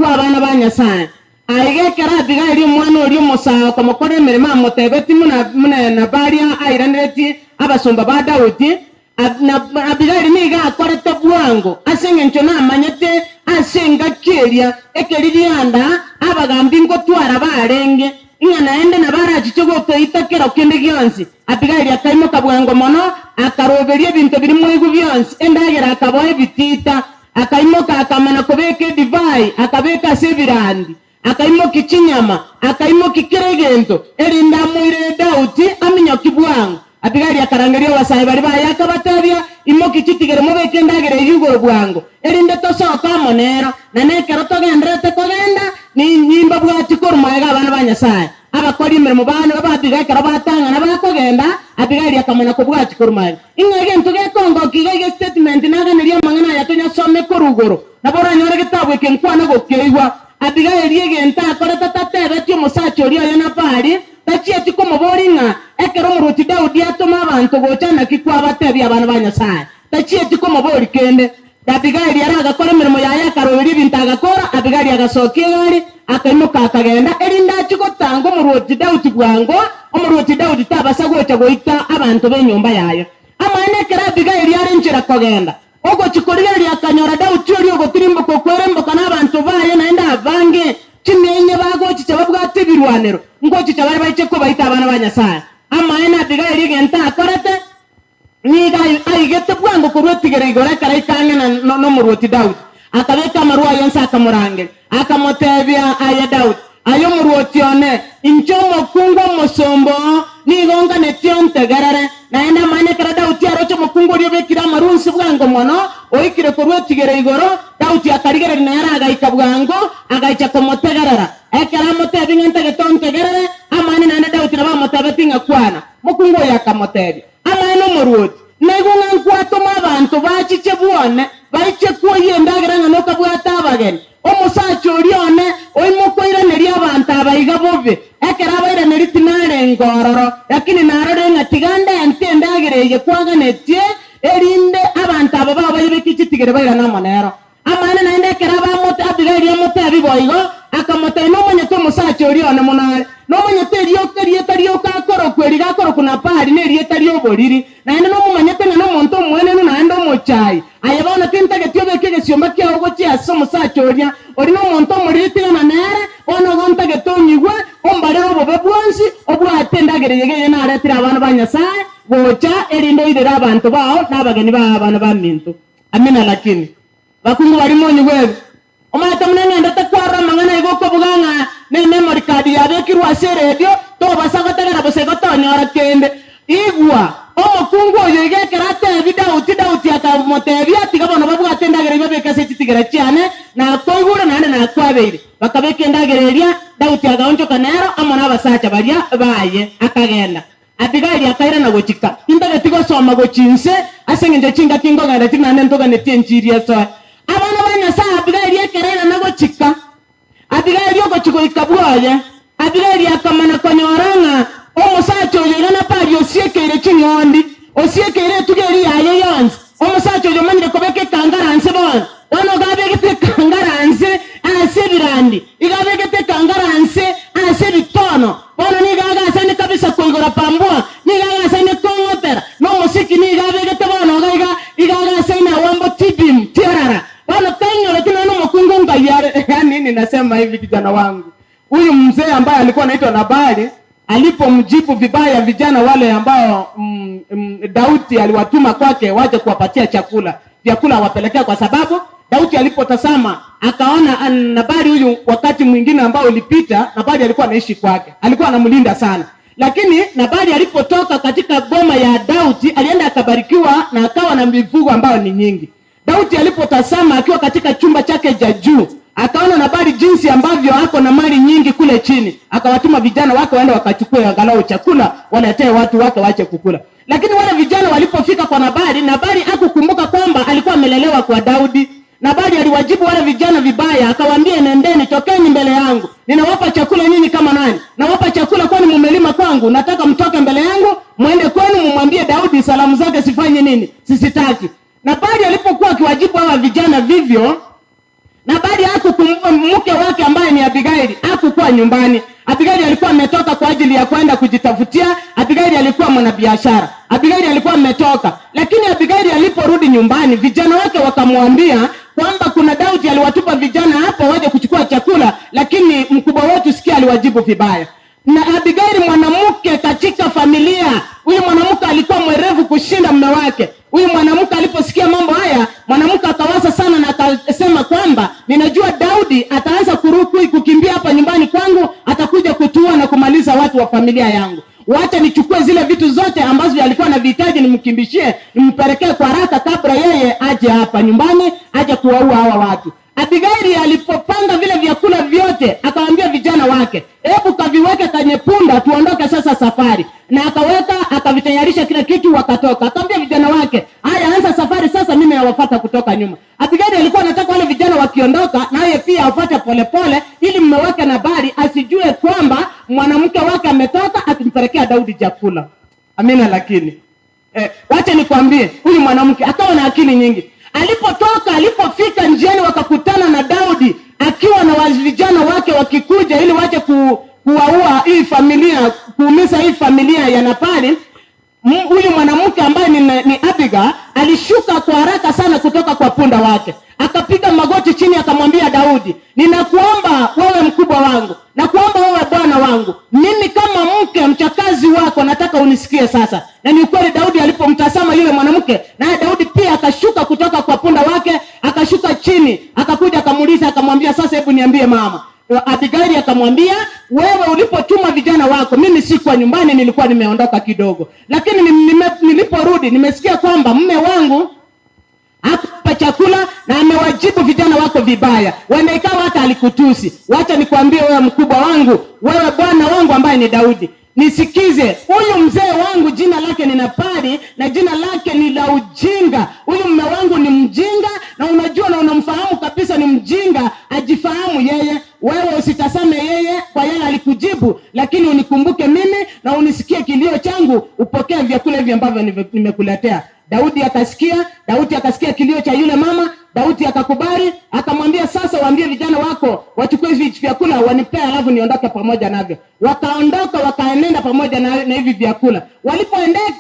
Monyigwe abana ba Nyasae. Aiga ekero Abigaili omwana oria omosae okomokora emeremo amotebetie buna Nabali airaneretie abasomba ba Daudi, Abigaili nigo akorete bwango, ase engencho namanyete ase engaki eria ekeririanda abagambi ngotwara barenge, ng'a naende nabo arachiche gotoita kero kende gionsi. Abigaili akaimoka bwango mono, akaroberia ebinto biria mwaigwa bionsi, endagera akaboa ebitita. Akaimoka akamana kobeka edivai, akabeka ase ebirandi, akaimokia chinyama, akaimokia kera egento, erinde amoirere Daudi aminyokie bwango. Abigaili akarangeria abasae baria baye, akabatebia, Imokia chitigere mobeke endagera eyio igoro bwango, erinde tosoke amo nero, na nekero togendererete kogenda, nimbabwatie korwa magega abana ba Nyasae. Abakori emeremo baane b'Abigaili ekero batang'ana bakogenda, Abigaili akamanya kobwatia korwa magega. Ing'a egento gekongokia iga iga estatement naganerie amang'ana aya tonyasome korwa igoro, nabo oranyore getabu eke nkwana gokeigwa. Abigaili egento akorete tatebetie omosacha oria oye Nabali, tachieti komoboria ng'a ekero omoruoti Daudi atoma abanto gocha naki kwabatebia abana ba Nyasae. Tachieti komoboria kende. Abigaili ere agakora emeremo yaye akaroberia ebinto agakora. Abigaili agasokia egari, akaimoka akagenda, erinde achie gotanga omoruoti Daudi bwango, omoruoti Daudi tabasa gocha goita abanto b'enyomba yaye. Amaene ekero Abigaili are nchera kogenda, ogochia korigereria akanyora Daudi oria ogotirimboka okweremboka nabanto baye naende abange chimia inye bagochicha babwate ebirwanero, ngochicha bare baiche kobaita abana ba Nyasae. Amaene Abigaili egento akorete, Nigo aigete bwango korwa etigere igoro ekero aika ang'e nomorwoti Daudi, akabeka amarwa aye inse akamorangeria, akamotebia, Aye Daudi, aye omorwoti one, inche omokungu omosomba oo, nigo nganetie ontegerere. Naende amaene ekero Daudi aroche omokungu oria obekire amarwa inse bwango mono, oikire korwa etigere igoro, Daudi akarigereria nere agaika bwango, agaicha komotegerera. Ekero amotebia ng'a ntagete ontegerere, amaene naende Daudi nabo amotebetie ng'a kwana. Mokungu oyo akamotebia, Amaene omorwoti, naigwe ng'a nkwatoma abanto bachiche bwone, baiche kwoyia endagera ng'a nokabwate abageni. Omosacha oria one oimokoiraneria abanto aba iga bobe, ekero abairaneria tinarenge ororo, lakini narorire ng'a tiga ndente endagera eye kwaganetie, erinde abanto aba bao bayebeke chitigere bairane amo nero. Amaene naende ekero Abigaili amotebi boigo, akamotebia, Nomanyete omosacha oria one mono are? Nomanyete erioka erieta rioka akorokwa eri gakorokwa Nabali nerieta ri'oboriri, naende nomomanyete ng'a nomonto omoenenu naende omochai. Aye bono tintageti obeke egesiomba kiao gochia ase omosacha oria, oria nomonto omoriri tigana nere, bono igo ntagete onyigwe, ombarere obobe bwonsi, obwate endagera eye eye naretire abana ba Nyasae gocha, erinde oirere abanto bao na abageni bao abana baminto. Amina lakini bakungu baria monyigwe ebi. Omanyete buna ng'endete kwarora amang'ana iga okobuga ng'a ne memory card yabekirwe ase eredio tobasa gotegera bosa igo tonyora kende. Igwa, omokungu oyo iga ekero atebi Daudi, Daudi akamotebia, Tiga bono babwate endagera eyio babeke ase chitigera chiane, nakoigure naende nakwabeire. Bakabeka endagera eria, Daudi agaonchoka nero amo nabasacha baria baye, akagenda. Abigaili akairana gochika, Tintageti gosoma gochia inse, ase engencho chingaki nkogenda chiri naende ntoganetie enchiri esoe. Abana ba Nyasae Abigaili ekero airana gochika, Abigaili ogochia goika bwoye, Abigaili akamanya konyora ng'a omosacha oyo iga Nabali osiekeire ching'ondi, osiekeire etugo eria yaye yonsi. Omosacha oyo omanyire kobeka ekangara nse bono. Bono iga abegete ekangara nse ase ebirandi, iga abegete ekangara nse ase ebitono. Bono nigo agasaine kabisa koigora pambua, nigo agasaine kong'otera, na omosiki nigo abegete bono iga iga, iga agasaine awambo tibim, tiarara. Bono tainyoreti nonya nomokungu ngai are. Yaani ninasema hivi kijana wangu, huyu mzee ambaye alikuwa anaitwa Nabali alipomjibu vibaya vijana wale ambao Daudi aliwatuma kwake waje kuwapatia chakula, vyakula awapelekea, kwa sababu Daudi alipotazama akaona Nabali huyu, wakati mwingine ambao ulipita, Nabali alikuwa anaishi kwake, alikuwa anamlinda sana. Lakini Nabali alipotoka katika boma ya Daudi alienda akabarikiwa na akawa na mifugo ambayo ni nyingi. Daudi alipotazama akiwa katika chumba chake cha juu, akaona Nabali jinsi ambavyo ako na mali nyingi kule chini, akawatuma vijana wake waende wakachukue angalau chakula waletee watu wake waache kukula. Lakini wale vijana walipofika kwa Nabali, Nabali hakukumbuka kwamba alikuwa amelelewa kwa Daudi. Nabali aliwajibu wale vijana vibaya, akawaambia, nendeni, tokeni mbele yangu, ninawapa chakula nyinyi kama nani? Nawapa chakula kwani mumelima kwangu? Nataka mtoke mbele yangu, muende kwenu, mumwambie Daudi salamu zake sifanye nini, sisitaki. Nabali alipokuwa akiwajibu hawa vijana vivyo, Nabali hakukumbuka mke hakuwa nyumbani. Abigaili alikuwa ametoka kwa ajili ya kwenda kujitafutia. Abigaili alikuwa mwanabiashara. Abigaili alikuwa ametoka, lakini Abigaili aliporudi nyumbani, vijana wake wakamwambia kwamba kuna Daudi aliwatupa vijana hapo waje kuchukua chakula, lakini mkubwa wetu sikia aliwajibu vibaya. Na Abigaili mwanamke katika familia, huyu mwanamke alikuwa mwerevu kushinda mume wake. Huyu mwanamke aliposikia mambo haya, mwanamke akawasa sana na akasema kwamba ninajua Daudi ataanza kuruku kukimbia hapa nyumbani kwangu, atakuja kutua na kumaliza watu wa familia yangu. Wacha nichukue zile vitu zote ambazo alikuwa anavihitaji, nimkimbishie, nimpelekee kwa haraka kabla yeye aje hapa nyumbani, aje kuwaua hawa watu. Abigaili alipopanga vile vyakula vyote, akawaambia vijana wake, hebu kaviweke kwenye punda tuondoke sasa safari. Na akaweka, akavitayarisha kila kitu, wakatoka. Akaambia vijana wake, haya, anza safari sasa, mimi nawafuata kutoka nyuma. Abigaili alikuwa anataka wale vijana wakiondoka, naye pia afuate polepole, ili mume wake Nabali asijue kwamba mwanamke wake ametoka akimpelekea Daudi chakula. Amina. Lakini wacha nikwambie, huyu mwanamke akawa na akili nyingi. Alipotoka, alipofika njiani, wakakutana na Daudi akiwa na vijana wake wakikuja ili waje kuwaua hii familia, kuumiza hii familia ya Nabali. Huyu mwanamke ambaye ni Abiga alishuka kwa haraka sana kutoka kwa punda wake, akapiga magoti chini, akamwambia Daudi, ninakuomba wewe mkubwa wangu, nakuomba wewe bwana wangu, mimi kama mke mchakazi wako nataka unisikie sasa. Na ni ukweli, Daudi alipomtazama yule mwanamke, naye Daudi pia akashuka kutoka kwa punda wake, akashuka chini, akakuja akamuuliza, akamwambia, sasa hebu niambie mama. Abigaili akamwambia, wewe ulipotuma vijana wako, mimi sikuwa nyumbani, nilikuwa nimeondoka kidogo, lakini niliporudi nimesikia kwamba mume wangu hakupa chakula na amewajibu vijana wako vibaya, wenda ikawa hata alikutusi. Wacha nikwambie wewe mkubwa wangu, wewe bwana wangu ambaye ni Daudi, nisikize. Huyu mzee wangu jina lake ni Nabali na jina lake ni la ujinga. Huyu mume wangu ni mjinga, na unajua na unamfahamu kabisa ni mjinga, ajifahamu yeye. Wewe usitazame yeye kwa yale alikujibu, lakini unikumbuke mimi na unisikie kilio changu, upokee vyakula hivi ambavyo nimekuletea. Daudi akasikia, Daudi akasikia kilio cha yule mama. Daudi akakubali, akamwambia sasa waambie vijana wako wachukue hivi vyakula wanipee, alafu niondoke pamoja navyo. Wakaondoka wakaenenda pamoja na hivi vyakula.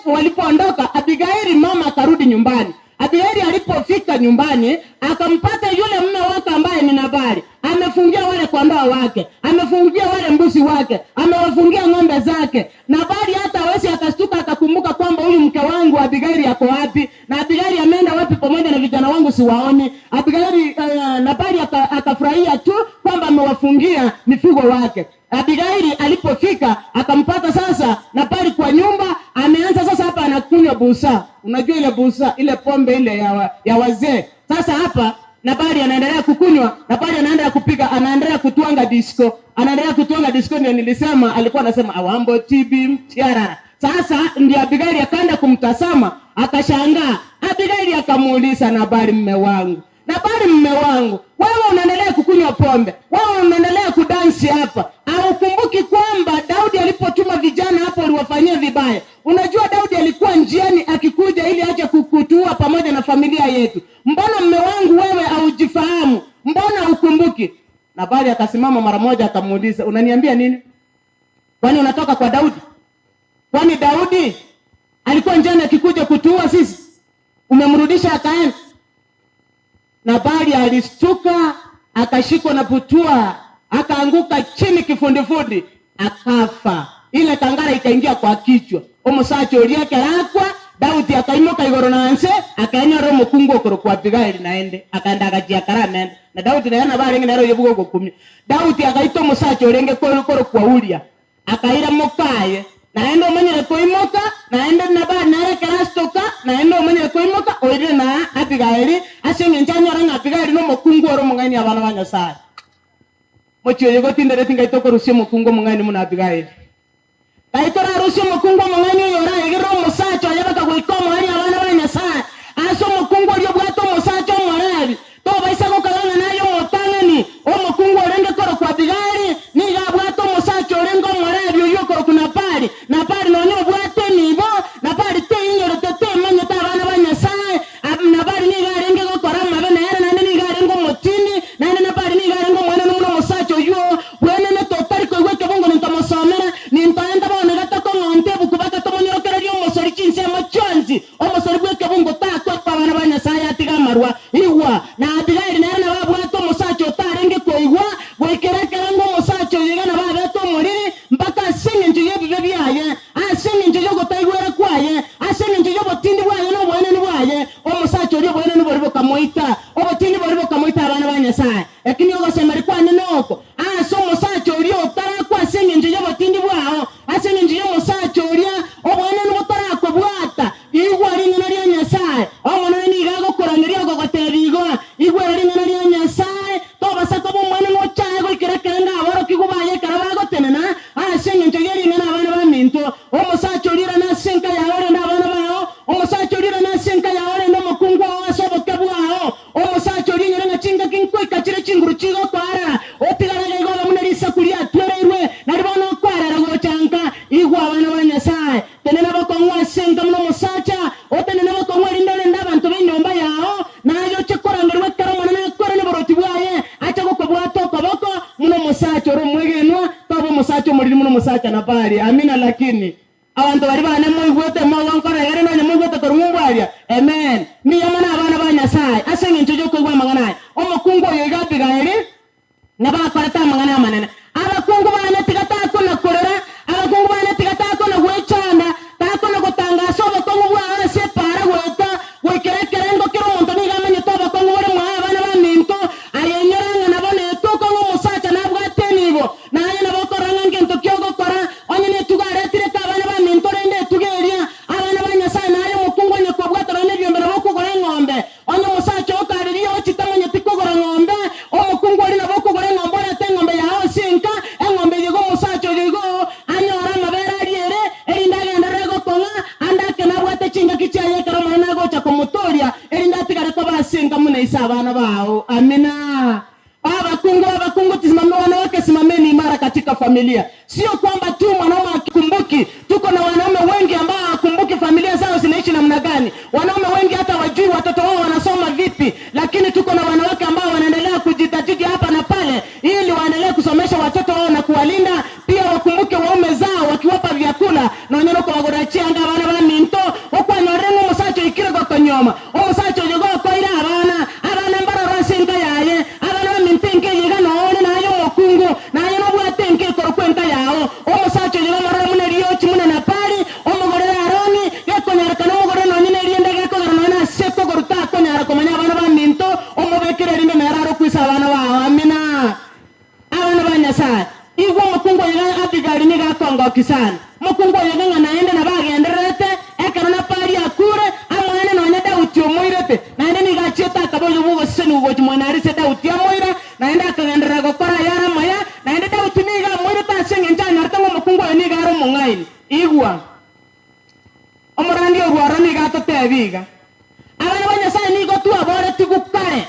Walipoondoka, Abigaili mama akarudi nyumbani. Abigaili alipofika nyumbani akampata yule mume wake ambaye ni Nabali, amefungia wale kondoo wake, amefungia wale mbuzi wake, amewafungia ng'ombe zake. Nabali hata hawezi akastuka akakumbuka kwamba huyu mke wangu Abigaili yako wapi, na Abigaili ameenda wapi pamoja na vijana wangu siwaoni. Abigaili Nabali akafurahia tu kwamba amewafungia mifugo wake. Abigaili alipofika akampata sasa Nabali kwa nyumba, ameanza sasa hapa anakunywa busa. Unajua ile busa, ile pombe ile ya wazee. Sasa hapa Nabali anaendelea kukunywa, Nabali anaendelea kupiga, anaendelea kutwanga disco. Anaendelea kutwanga disco, ndio nilisema alikuwa anasema awambo tibi tiarara. Sasa ndio Abigaili akaenda kumtazama, akashangaa. Abigaili akamuuliza Nabali, mume wangu, Nabali mume wangu, wewe unaendelea kukunywa pombe, wewe unaendelea kudansi hapa, haukumbuki kwamba Daudi alipotuma vijana hapo uliwafanyia vibaya? Unajua Daudi alikuwa njiani akikuja ili aje kukutua pamoja na familia yetu. Mbona mume wangu wewe haujifahamu? Mbona ukumbuki? Nabali akasimama mara moja akamuuliza, unaniambia nini? Kwani unatoka kwa Daudi? Kwani Daudi alikuwa njiani akikuja kutuua sisi? Umemrudisha akaenda? Nabali alistuka, akashikwa na putua, akaanguka chini kifundifundi, akafa. Ile kangara ikaingia kwa kichwa. Omusacha oria kerakwa, Daudi akaimoka igoro nanse, akanyora omukungu okoro kwa Abigaili naende, akaenda akachia karamende. Na Daudi naye nabarenge nero yebugo gokumia. Daudi akaita omusacha orenge koro kwa Uria, akaira mokaye. Naende omanyire koimoka, naende Nabali nere kerastoka, naende omanyire koimoka, oire na Abigaili, ase eng'encho anyora ng'a Abigaili nomokungu ore omong'aini abana ba Nyasaye. Mochie gotindereti ngai tokorusia omokungu omong'aini muna Abigaili. Ngai torarusia omokungu omong'aini oyo oraegere omosacha oye bakagoika omoerio abana ba Nyasaye. Ase omokungu oria obwate omosacha omorebi, tobaisa gokagana naye omotang'ani, omokungu orenge korokwa Abigaili, niga abwate omosacha orenge omorebi oyio okorokwa Nabali. Nabali nonye obwate enibo, Nabali teinyorete temanyete abana ba Nyasaye. Nabali niga arenge gokora amabe nere, naende niga arenge omotindi, naende Nabali niga arenge omwana nomuna omosacha oyio bwenene totari Omosacha ore omwegenwa, toba omosacha omoriri buna omosacha Nabali. Amina lakini. Abanto baria bane moigwete mogonkora egere nonya moigwete korwa ng'umbu aria. Amen. Mbuya mono abana ba Nyasae ase engencho y'okoigwa amang'ana aya. Omokungu oyo iga Abigaili nabo akorete amang'ana amanene. Abakungu bane tiga takona korera, abakungu bane tiga takona gwechanda, takona gotangasa obokong'u bwao ase epaara goeta goikera ekerengo kera omonto nigo amanyete obokong'u bore mwaye abana baminto. Aye inyora ng'a nabo netuko ng'a omosacha nabwate enibo, na aye nabo okorora ng'a ngento ki ogokora, onye netugo aretirete abana baminto rende etugo eria, abana ba Nyasae na aye omokungu onye kobwata nonya nebiombe nabo okogora eng'ombe. Onye omosacha oo karirie ochi tamanyeti kogora ng'ombe, omokungu oria nabo okogora eng'ombe orete eng'ombe yao ase enka, eng'ombe eyio iga omosacha oyo igo anyore amabere aria ere, erinde agenderere gokong'a, ande ake nabwate chingaki chiaye ekero Omonene agocha komotooria, erinde atigare koba ase enka buna ise abana bao. Amina. Abakungu, abakungu, tisimame, wanawake simameni imara katika familia. Sio kwamba tu mwanaume hakumbuki. Tuko na wanaume wengi ambao hawakumbuki familia zao zinaishi namna gani. Wanaume wengi hata wajui watoto wao wanasoma vipi, lakini tuko na wanawake ambao wanaendelea kujitatiti hapa na pale ili waendelee kusomesha watoto wao na kuwalinda. Pia wakumbuke waume zao wakiwapa vyakula nonya nokobagorera chianga abana baminto okwanyorire ng'a omosacha oikire gokonyoma omosacha oyo gokoira abana abana mbaroro ase enka yaye abana baminto enka eye iga noore naye omokungu naye nobwate enka ekorokwa enka yao omosacha oyo bamorore buna eriochi buna Nabali omogorere Aroni gekonyarekana omogorere nonye na erienda gekogera nonye ase kogoru takonyara komanya abana baminto omobekere erinde nere arokwise abana bao. Amina. Abana ba Nyasae. Igwa omokungu oyo iga Abigaili nigo akongokia sana. Omokungu oyo iga ng'a naende nabo agendererete, ekero Nabali akure, amoene nonya Daudi omoirete, naende nigo achiete akaba oyo bw'ogosesenigwa gochia moino aria ase Daudi amoira, naende akagenderera gokora ayare amaya, naende Daudi nigo amoirete ase engencho anyorete ng'a omokungu oyo nigo are omong'aini. Igwa! Omorandia orwo oro nigo atotebia iga, Abana ba Nyasae nigo twaboretigwe kare,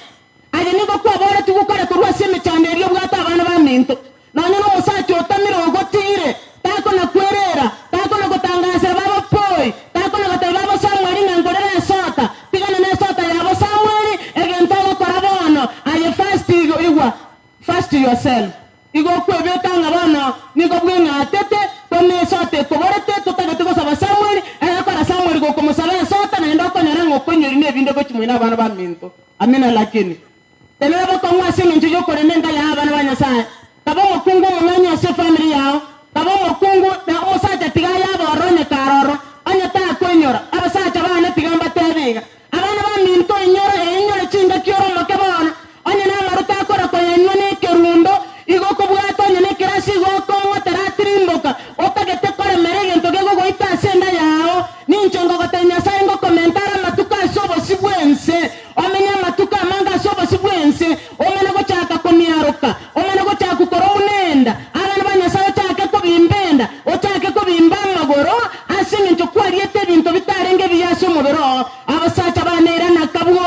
aye nigo kwaboretigwe kare korwa ase emechando eria obwate abana baminto. Nonya nomosacha otamire ogotigire, takona-kwerera, takona-gotangasera baba poi, takona-gotebia baba Samweli ng'a nkorere esota, tigana nesota yabo Samweli, egento ogokora bono, aye first igwa, first yourself. Igo okwebeka ng'a bono nigo bweng'atete, ko nesota ekoborete, totagete gosaba Samweli, egekora Samweli gokomosaba esota, naende okonyora ng'a okonyoria nebinde gochia moino abana baminto. Amina lakini. Tenena bokong'u ase engencho y'okorenda enka yao abana ba Nyasae. Kaba omokungu omong'aini ase efamiri yao. Kaba omokungu na omosacha tiga aye abe ororo onye kare ororo, onye takoinyora. Abasacha bane tiga mbatebe iga, Abana baminto inyora, einyore chingaki ore omoke bono. Onye namaru takora koyanywa nekerundo, igo okobwata onye nekerasi igo okong'wa taratirimboka, otagete koremera egento gegogoita ase enda yao. Ninche ngogotebia Nyasae ngokomenta are amatuko ase obosio bw'ense, omenye amatuko amange ase obosio bw'ense, omane gochaka komiaroka, omane gochaka kora buna enda. Abana ba Nyasae ochake kobimba enda, ochake kobimba amagoro, ase engencho kwariete ebinto bitarenge ebiya ase omobere oo. Abasacha bane irana kabwo,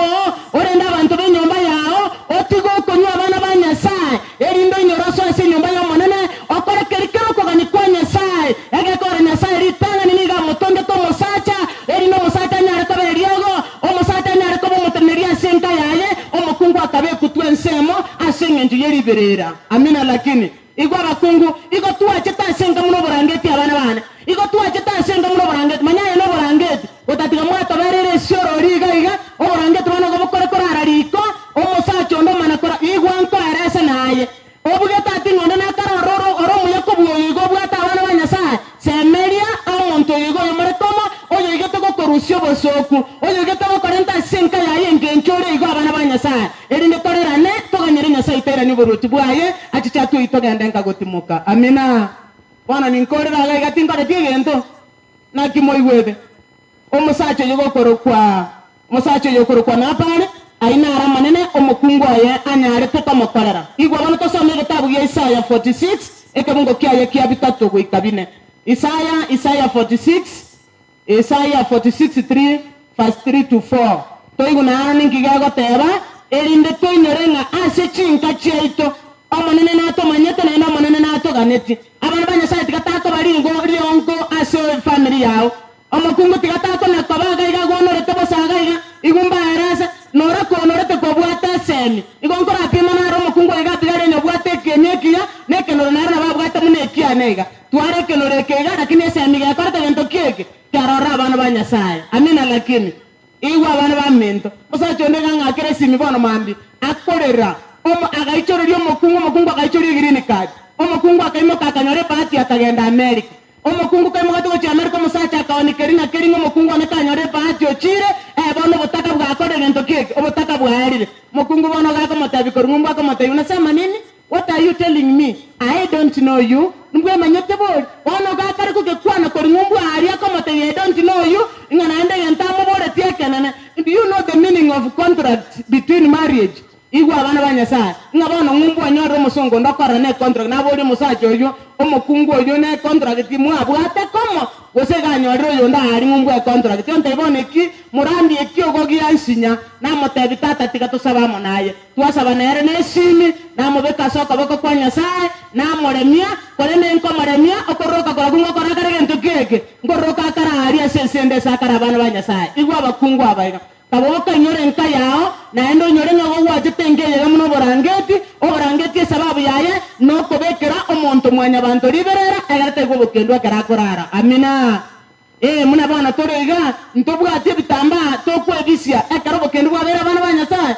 orende abanto b'enyomba yao, otige okonywa abana ba Nyasae, erinde oinyore osoe ase enyomba y'Omonene, okore keria kere okogania kwa Nyasae. Egekora Nyasae ritang'ani nigo amotongete omosacha, erinde omosacha anyare koba eriogo, omosacha anyare koba omoteneneri ase enka yaye, omokungu akaba ekutwa ensemo ase engencho ye riberera. Amina. Lakini Igwa abakungu, igo twachete ase enka buna oborangeti abana bane, igo twachete ase enka buna oborangeti, manya aye noborangeti, gotatiga mwatobereire esiorori iga iga, oborangeti bono igo bokore korara riko, omosacha onde omana kora, igwa nkoerese naye. Obugete ati ng'a onde nakare ororo ore omuya kobua oyo igo obwate abana ba Nyasae, semeria omonto oyo iga oyomorete omo, oyoigete gokorusia obosooku, oyoigete gokorenta ase enka yaye engencho ore igo abana ba Nyasae. Erinde torerane, toganyere Nyasae toiranie oboruoti bwaye, achiche atwei togende nka gotimoka. Amina. Bono ninkorere iga iga tinkoreti egento. Naki moigwete? Omosacha oyo gokorokwa, omosacha oyo okorokwa Nabali, ayio naro amanene omokungu oye anyarete komokorera. Igwa bono tosome egetabu gia Isaya 46, ekebungo kiaye kia bitato goika bine. Isaya, Isaya 46. Isaiah 46 3, verse 3 to 4, Toigwe naro ninki gegoteba, erinde toinyore ng'a ase chinka chiaito Omonene natomanyete naende Omonene natoganetie. Abana ba Nyasae tiga takoba ringo rionko ase efamiri yao. Omokungu tiga takona koba iga iga agwonorete bosa iga iga, igwe mbaerese, nora konorete kobwata esemi. Igo nkorapima naro omokungu oyo iga atigare onye obwate ekieni ekiya, ne. iga twarekenore kega lakini esemi gekorete gento kieke kiarora abana ba Nyasaye. Amina. Lakini igwa abana ba minto musacha onde ng'akere esimi bono mambi akorera agaichoreria omokungu, omokungu agaichoria green card, omokungu akaimoka akanyora ebahati akagenda America, omokungu kaimoka gochia America, omosacha akaonikeri na keri ng'a omokungu one kanyora ebahati ochire bono obotaka bwakore gento kieke obotaka bwaerire. Mokungu bono gakomotebi korwa ng'umbu akomotebi unasema nini? What are you telling me? I don't know you. Mbwemanyete bori bono gakare kugekwana kori ng'umbu aria akomotebi I don't know you ng'a naende gento amoboretie ekenene. Do you know the meaning of contract between marriage? Igwa abana ba Nyasaye ng'a bono ng'umbu anyorire omosongo ndokora ne contract nabori omosacha oyo omokungu oyo ne contract mwabwate komo gose ganyorire oyo ndari ng'umbu e contract onte bono eki murandi eki ogo gia nsinya namotebi tata tiga tosaba amo naye twasaba nere nesimi namobeka ase okoboko kwa Nyasaye namoremia kore nenkomoremia okoroka koraku ngokora kare gento kieke nkoroka akararia ase ensende ase akara abana ba Nyasaye. Igwa abakungu abaiga kaboka inyore nka yao naende onyore ng'a gogwachete nkeyega muno oborangeti oborangeti esababu yaye nokobekera omonto mwanyabanto riberera egerete igwa obokendwa ekero akorara. Amina. Muna bana toriga ntobwati ebitambaa tokwebisia ekero obokendu bwabere abana ba Nyasaye.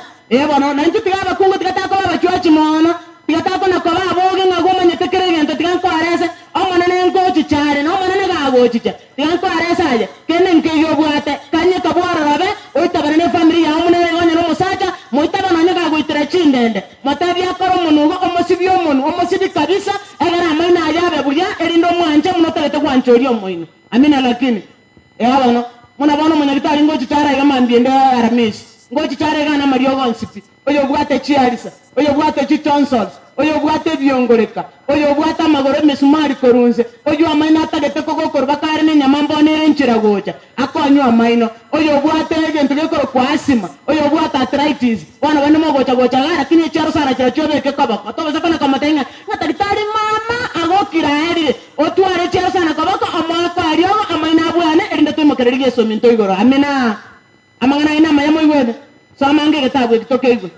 Bono naintwe tiga abakungu tigataka abachwachi mono tigataka na koba aboge ng'a gomanyete kere egento tiga nkwarese omonene nkochichare na omonene gagochicha tiga nkwarese aye kende nkeiyo obwate kanye kabwarorobe oitabane na efamiri yao munene onye na omosacha moitabane onye gagoitera chindende motebi akore omonugo omosibi omonu omosibi kabisa egere amaino aye abe buya erinde omwanche muno otagete gwancha oria omoino. Amina. Lakini abono muna bono omonyagitari ngochichara iga mambi ende aramisi ngochichara iga na amariogo onsi oyo obwate chiarisa oyo obwate chitonsils oyo obwate ebiongoreka oyo obwate amagoro emisumari korunse oyo amaino atagete kogokorwa bakare na enyama mbona ere enchera gocha akonywa amaino oyo obwate egento gekorokwa asima oyo obwate arthritis bono bande mogocha gocha iga lakini echiaro sana chira chiobeke koboko tobasa kona komotebia ng'a daktari mama agokira aerire otware echiaro sana koboko omoako ariogo amaino abwane erinde toimokereria egesominto igoro. Amina. Amang'ana aye namaya moigwete somange egetabu eki tokeigwe.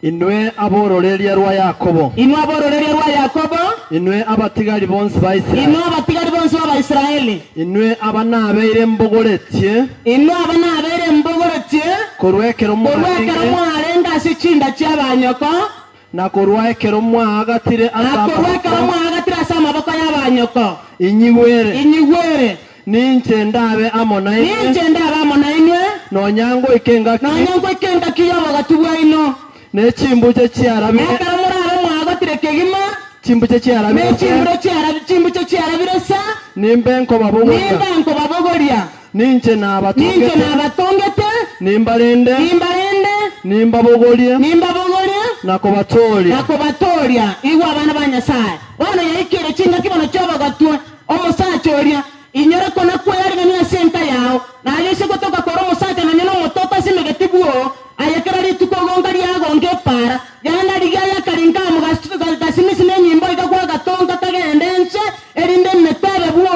Inwe abororeria rwa Yakobo, Inwe abororeria rwa Yakobo, inwe abatigari bonsi ba Israeli, inwe abatigari bonsi b'Abaisraeli, inwe abanabeire mbogoretie, inwe abanabeire mbogoretie, korwa ekero korwa ekero mwarenge, mwarenge ase chinda chi'abanyoko, na korwa ekero mwaagatire ase na korwa ekero amaboko, mwaagatire ase amaboko y'abanyoko, inyigwere, inyigwere, ninche ndabe amo nainwe, ninche ndabe amo nainwe, nonya ngoika engaki, nonya ngoika engaki y'obogatu bwaino, nechimbuche chiarabire, ekero morabe mwagotire kegima, chimbuche chiarabire, nechimburo chimbuche chiarabire sa, nimbe nkobabogoria, nimbe nkobabogoria, ninche ninche nabatongete, nabatongete, nimbarende, nimbarende, nimbabogorie, nimbabogorie, na kobatoria. Na kobatoria. Igwa abana ba Nyasaye bono yaikire chingaki bono chiobogatwe omosacha oria inyore kona kweyarigania ase enka yao naye ase gotoka kora omosacha nonye na omototo ase emegeti bwo ayekera rituko ogonga riagonga epara yaenda rigia yakarinka amo gasimisi na enyimbo iga gwagatonga kagende ense erinde emetebe bwo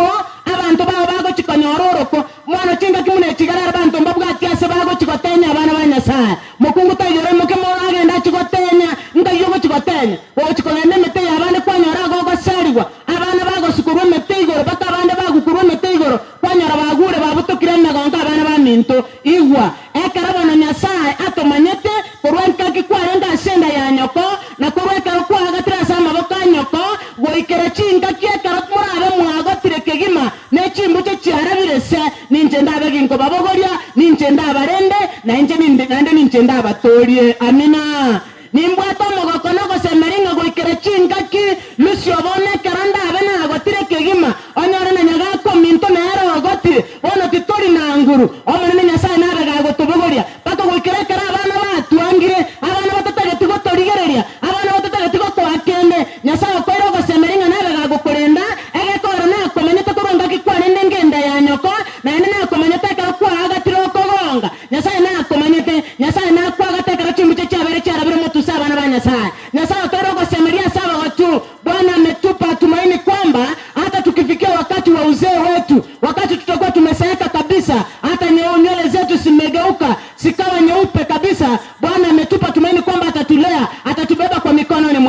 abanto bao bagochikonyora oroko mwana chingaki muna echigara abanto mbabwati ase bagochigotenya abana ba Nyasaye mokungu taiyore moke mono agenda achigotenya ngai ogochigotenya gochikogenda emete ya abande kwanyora agogosarigwa abana bagosukurwa emete igoro mpaka abande bagukurwa emete igoro kwanyora bagure babutokire emegongo abana ba minto igwa ekero bono Nyasaye atomanyete korwa nkaki kwarenge ase enda ya nyoko na korwa ekero kwagatire ase amaboko a nyoko goikera chingaki ekero morabe mwagotire kegima nechimbuche chiarabire se ninche ndabe ginkobabogoria ninche ndabarende nainche naende ninche ndabatorie. Amina. Nimbwate omogoko nogosemeri ng'a goikera chingaki Lucy obone ekero ndabe nagotire kegima onyore na nyagakominto nere ogotire bono titori na nguru omonene Nyasaye nabe gagotobogoria mpaka goikera ekero abana batwangire abana batatageti gotorigereria abana batatageti gokoa kende Nyasaye okoire ogosemeri ng'a nabe gagokorenda egekoro nakomanyete korwa ngaki kwarende ngenda ya nyoko naende nakomanyete ekero kwagatire okogonga Nyasaye nakomanyete Nyasaye nakwagate ekero chimbuche chiabere chiarabire motusa abana ba Nyasaye. Nyasaye okoire ogosemeria ase abagatu. Bwana ametupa tumaini kwamba hata tukifikia wakati wa uzee wetu, wakati tutakuwa tumeseeka kabisa, hata nywele zetu zimegeuka zikawa nyeupe kabisa, Bwana ametupa tumaini kwamba atatulea, atatubeba.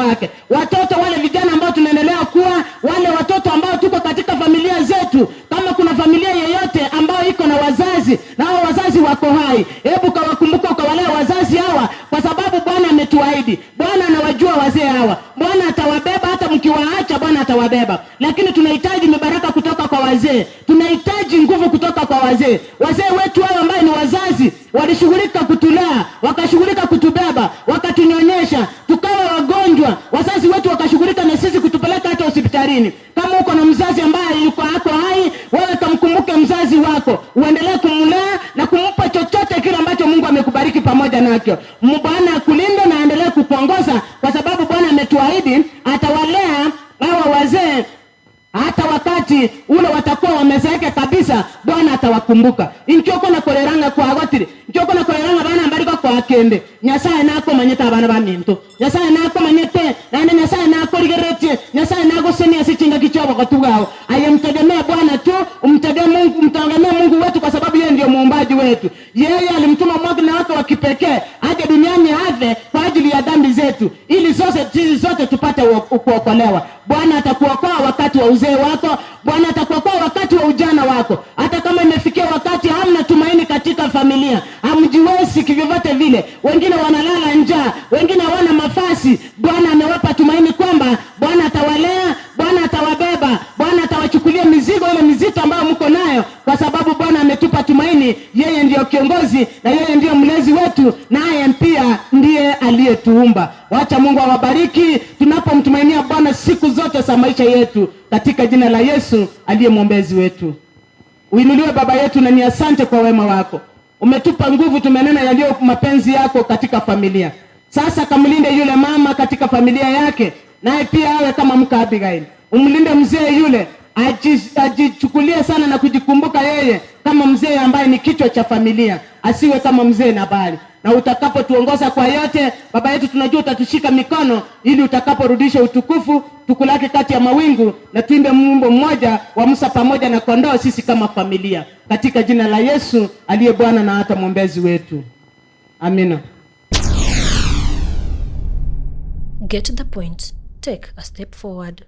wake. Watoto wale vijana ambao tunaendelea kuwa wale watoto ambao tuko katika familia zetu, kama kuna familia yeyote ambayo iko na wazazi na hao wazazi wako hai, hebu kawakumbuka ukawalea wazazi hawa, kwa sababu Bwana ametuahidi. Bwana anawajua wazee hawa, Bwana atawabeba hata mkiwaacha, Bwana atawabeba. Lakini tunahitaji mibaraka kutoka kwa wazee, tunahitaji nguvu kutoka kwa wazee. Wazee wetu hao ambao ni wazazi walishughulika kutulea, wakashughulika kutubeba, wakatunyonyesha, tukawa wagonjwa. Wazazi wetu wakashughulika na sisi kutupeleka hata hospitalini. Kama uko na mzazi ambaye yuko ako hai, wewe kamkumbuke mzazi wako, uendelee kumlea na kumpa chochote kile ambacho Mungu amekubariki pamoja nacho. Bwana akulinde na aendelee kukuongoza, kwa sababu Bwana ametuahidi atawalea hawa wazee hata wakati ule watakuwa wamezeeka kabisa, Bwana atawakumbuka. Inchoko na koleranga kwa agotire, nchoko na koleranga bana mbariko kwa kende. Nyasaye nako manyete abana ba minto, Nyasaye nako manyete nane, Nyasaye nako rigeretie, Nyasaye nako seni asichinga kichobo katugao. Ayemtegemea Bwana tu, umtegemee Mungu, mtegemee Mungu wetu, kwa sababu yeye ndiyo muumbaji wetu. Yeye alimtuma mwana wake wa kipekee aje duniani afe kwa ajili ya dhambi zetu, ili zote sisi zote tupate kuokolewa. Bwana atakuokoa wakati wa uzee wako, Bwana atakuokoa wakati wa ujana wako. Hata kama imefikia wakati hamna tumaini katika familia, hamjiwezi kivyovyote vile, wengine wanalala njaa, wengine hawana mafasi, Bwana amewapa tumaini kwamba Bwana atawalea, Bwana atawabeba, Bwana atawachukulia mizigo ile mizito ambayo mko nayo, kwa sababu Bwana ametupa tumaini. Yeye ndiyo kiongozi na yeye ndiyo mlezi wetu, naye pia ndiye aliyetuumba. Wacha Mungu awabariki tunapomtumainia Bwana siku zote za maisha yetu, katika jina la Yesu aliye mwombezi wetu. Uinuliwe Baba yetu, na ni asante kwa wema wako. Umetupa nguvu, tumenena yaliyo mapenzi yako katika familia. Sasa kamlinde yule mama katika familia yake, naye pia awe kama mka Abigail. Umlinde mzee yule, ajichukulie sana na kujikumbuka yeye kama mzee ambaye ni kichwa cha familia, asiwe kama mzee Nabali. Na utakapotuongoza kwa yote, Baba yetu, tunajua utatushika mikono ili utakaporudisha utukufu tukulake kati ya mawingu, na tuimbe mwimbo mmoja wa Musa pamoja na kondoo, sisi kama familia, katika jina la Yesu aliye Bwana na hata mwombezi wetu, amina. Get the point. Take a step forward.